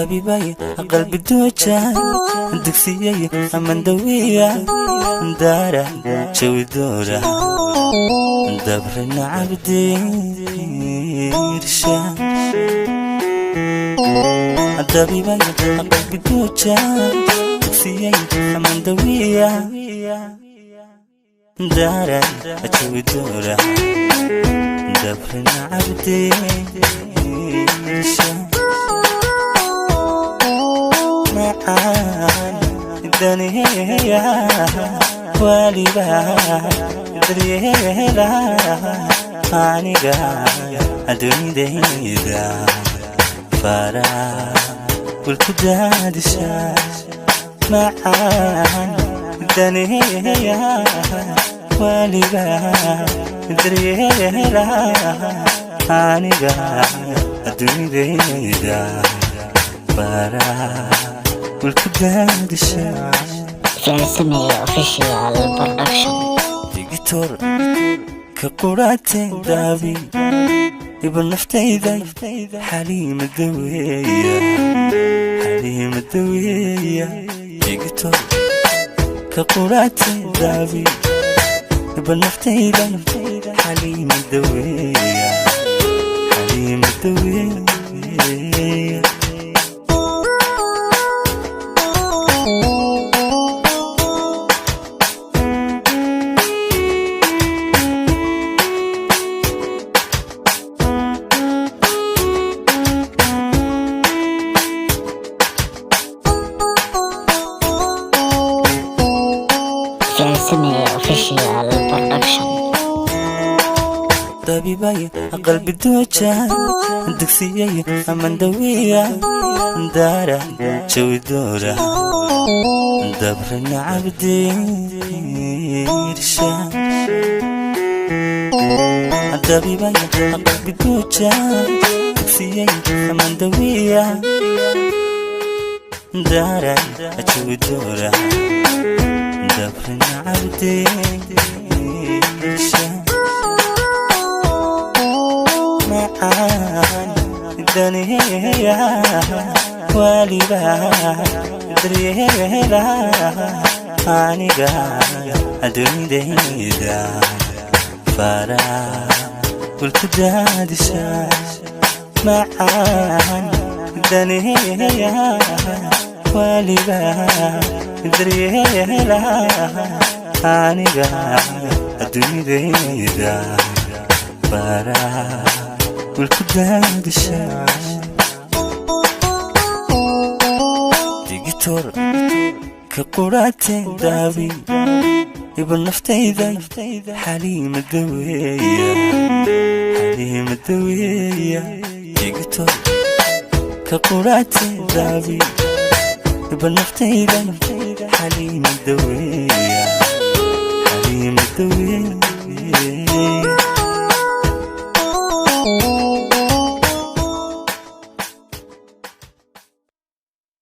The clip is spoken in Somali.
Dabibay qalbi dooja, dugsiyay amandawiya, daara jawi doora, dabrina cabdiirsha. Dabibay qalbi dooja, dugsiyay amandawiya, daara jawi doora, dabrina cabdiirsha. Macaan daneeya, waliba daryeela aniga adduunyadayda, farax walku daadisha. Macaan daneeya, waliba daryeela aniga adduunyadayda, farax walku daadisha. Ficilsamey Official Production. Digitor ka quraate, daabi iba naftayda, Xaliima daweeya, Xaliima daweeya. Digitor ka quraate, daabi iba naftayda, Xaliima daweeya, Xaliima daweeya. Ficilsamey Official Production. Dabibay qalbi dooja, dugsiyay amandawiya, daara jawi doora, dabrina cabdiirsha. Dabibay qalbi dooja, dugsiyay amandawiya, daara jawi doora, dabrina cabdiirsha. Macaan daneeya, waliba daryeela aniga adduunyadayda, farax walku daadisha. Macaan daneeya, waliba daryeela aniga adduunyadayda, farax walku daadisha. Digitor ka quraate, daabi iba naftayda, Xaliima daweeya, Xaliima daweeya. Digitor ka quraate, daabi iba naftayda, Xaliima daweeya.